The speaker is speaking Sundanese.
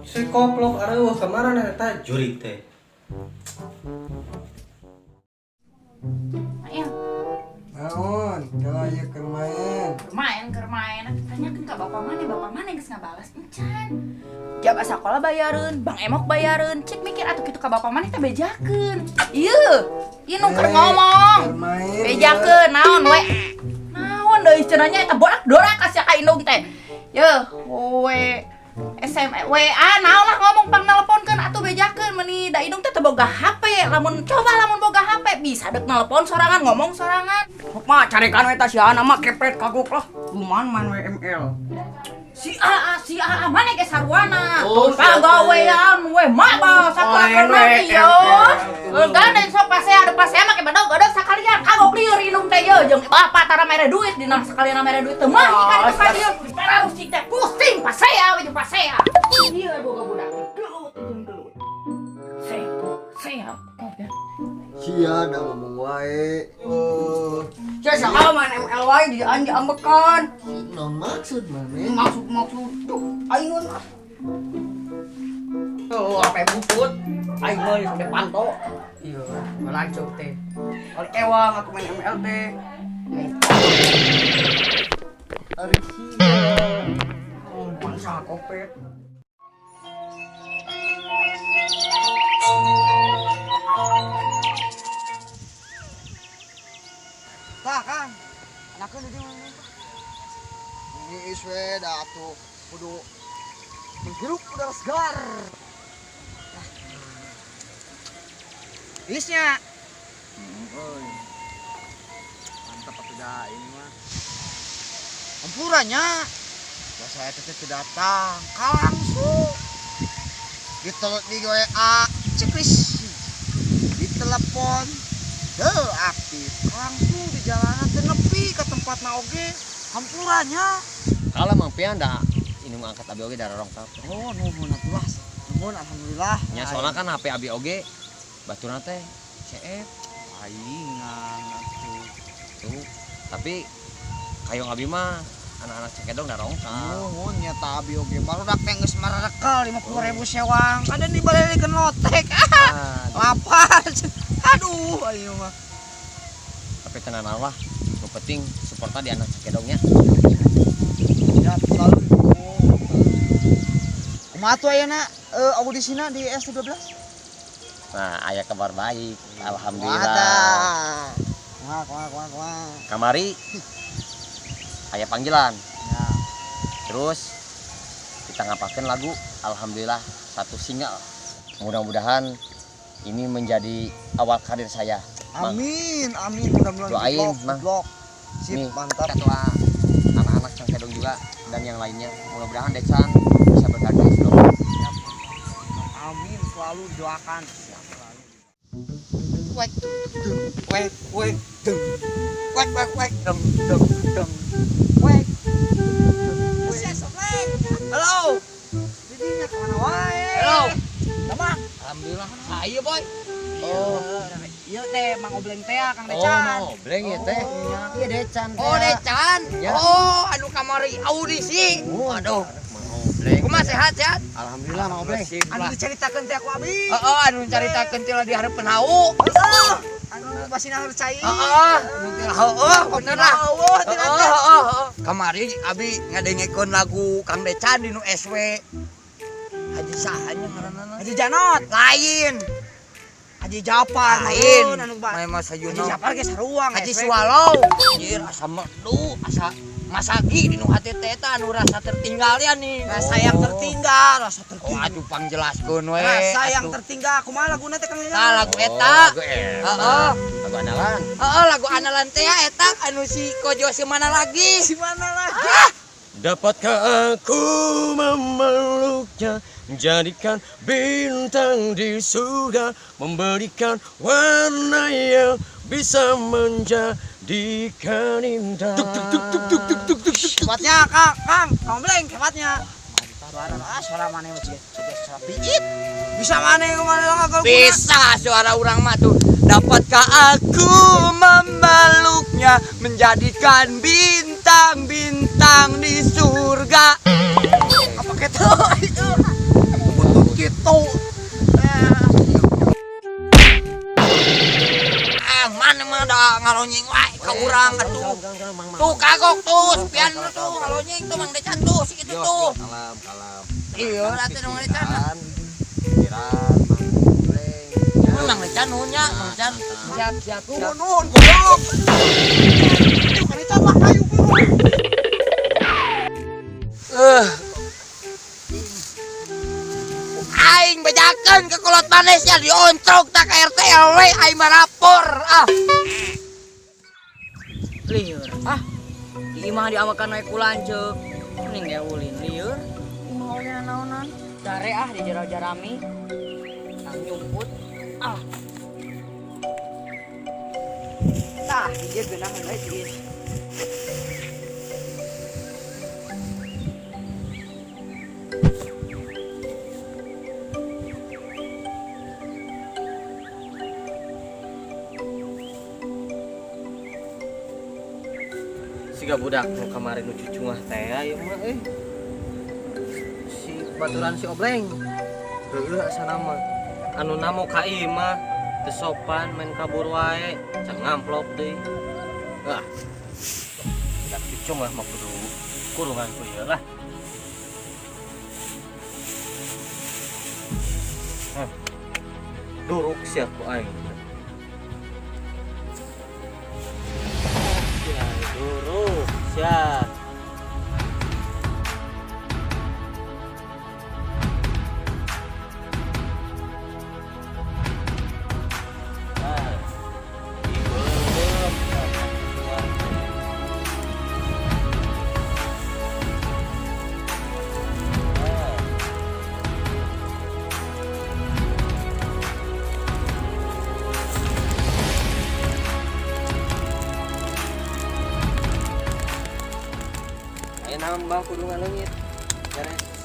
Si koplok areuh kemana eta jurig teh? Ayo. Naon, kalau ieu keur main. Main keur main. Tanyakeun ka bapak mana geus ngabalas encan. Jaba sakola bayareun, Bang Emok bayareun. Cik mikir atuh kitu ka bapak mana teh bejakeun. Ieu, ieu nu keur ngomong. Keur main. Bejakeun naon we? Naon deui cenah nya eta borak dorak ka sia ka indung teh. Yeuh, we SM WA naon lah ngomong pang nelponkeun atuh bejakeun meuni da indung teh teu boga HP. Lamun coba lamun boga HP bisa dek nelpon sorangan ngomong sorangan. Mah carekan we tah si Ana mah kepret kagok lah. Lumayan main WML. Si AA, si AA mana ge sarwana? Oh, pagawean we mah sakola Main keur WML. yo. Gandeng sok pasea ada pasea make bedog godog sakalian kagok lieur indung teh ye jeung bapak tara mere duit dina sakalian mere duit teu mah ikan ka dieu. Pararusik teh pusing pasea we jeung pasea. Ieu boga budak gelut jeung gelut. Sehat ya. Sia da ngomong wae. Oh, Sia saha main ML wae di aing diambekan. naon maksud maneh? Maksud maksud tuh aing mun. Oh, apa bukut? Aing meuli sampai panto. Iya, ngelancok teh. Kali ewang aku main ML teh. Ari sia. Oh, bangsa kopet. Tah, Kang. Anakeun di mana? Ini is we da atuh kudu menghirup udara segar. Isnya. Euy. Mantap atuh da ini mah. Hampurannya. Da saya teh teu datang, ka langsung. Di WA ceklis. Di telepon teu aktif. Langsung di jalanan teu nepi ka tempatna oge. Hampurannya. Kalau Mang Pian da ini mah angkat abi oge da rorongkap. Oh, nuhun atuh lah. Nuhun alhamdulillah. Nya soalna kan HP abi oge baturna teh CF Paingan atuh. tuh. Tapi kayong abi mah anak-anak Cangkedong da rongkap. Nuhun nya ta abi oge barudak teh geus marekel 50.000 sewang. Kadang dibalelikeun lotek. Ah, Lapar. Aduh, ayo mah. tapi tenang lah. Nu penting supportna di anak Cangkedongnya. Ya selalu didukung. Kumaha tuh ayeuna audisina di ST12? Nah, aya kabar baik. Alhamdulillah. Wah, kumaha kumaha kumaha. Kamari aya panggilan. Ya. Terus kita ngapakeun lagu alhamdulillah satu single. Mudah-mudahan ini menjadi awal karir saya. Mang. Amin, amin mudah-mudahan Doain, jeblok, Mang. jeblok. Sip, Nih, mantap. Ketua anak-anak Cangkedong juga dan yang lainnya. Mudah-mudahan Decan bisa berkarya sebelum. Siap. Amin, selalu didoakan. Siap selalu. Wek deng wek wek deng. Wek wek wek deng deng deng. Wek. Halo. Jadinya kemana wae? Halo. Sama. Alhamdulillah. Saya boy. Oh. Iya teh Mang Obleng teh Kang Oh, Decan. Mang Obleng ya teh. Iya Decan. teh. Oh, Decan. Ya. Oh, anu kamari audisi. Waduh. Mang Obleng. Kumaha sehat sehat? Alhamdulillah Mang Obleng. Anu diceritakeun teh aku abi. Heeh, anu caritakeun teh di hareupeun hau. Heeh. Anu pasina harus cai. Heeh, anu teh heueuh bener lah. Eueuh teh Heeh, heeh, heeh. Kamari abi ngadengekeun lagu Kang Decan di nu SW. Haji saha nya ngaranna? Haji Janot, Lain. Haji Japar, Lain. anu Mah Mas Haji Hayuno. Japar ge saruang Haji SW. Swallow. Anjir asa merdu, asa masagi di nu hati teh eta anu rasa tertinggal ya nih. Rasa yang tertinggal, rasa Oh, tertinggal. aduh pangjelaskeun we. Rasa yang Atuh. tertinggal, kumaha laguna teh Kang Decan? Tah lagu eta. Oh, lagu eta. Heeh. Lagu andalan. Heeh, lagu andalan teh eta anu si Kojo si mana lagi? Si mana lagi? Dapatkah aku memeluknya, menjadikan bintang di surga, memberikan warna yang bisa menjadikan indah. Hebatnya Kang, Kang, Kang Bleng hebatnya. Suara suara mana yang juga suara piit. Bisa mana yang mana lah kalau Bisa suara orang mah tuh. Dapatkah aku memeluknya, menjadikan bintang-bintang di surga? Apa gitu itu? ngalonyeng wae ka urang atuh. Tuh kagok tuh, sepian tuh ngalonyeng tuh Mang Decan tuh si kitu tuh. Kalem, kalem. Iya, atuh Mang Decan. Pikiran, Mang Obleng. Mang Decan nuhun nya, Mang Decan. Siap, siap. Nuhun, nuhun, goblok. Ayo, Kang Decan lah, ayo buru. Aing bejakeun ke kolot manesnya dioncrok tak RT RW aing marapor ah. Lieur ah. Di imah diamakan naik ku lanceuk. Mending ge ulin lieur. Imah oge naonan. Care ah di jero jarami. Tang nyumput. Ah. Tah, di dieu geunah heula tiis. Siga budak nu kamari nu cucungah teh ieu mah euy. Si baturan si Obleng. Heueuh asana mah. Anu namo ka ieu mah teu sopan main kabur wae, can ngamplop deui. Ah. Budak cucungah mah kudu kurungan ku ieu lah. Hah. Duruk sia ku aing. Duruk sia. Nambah kudu ngaleungit. Beres.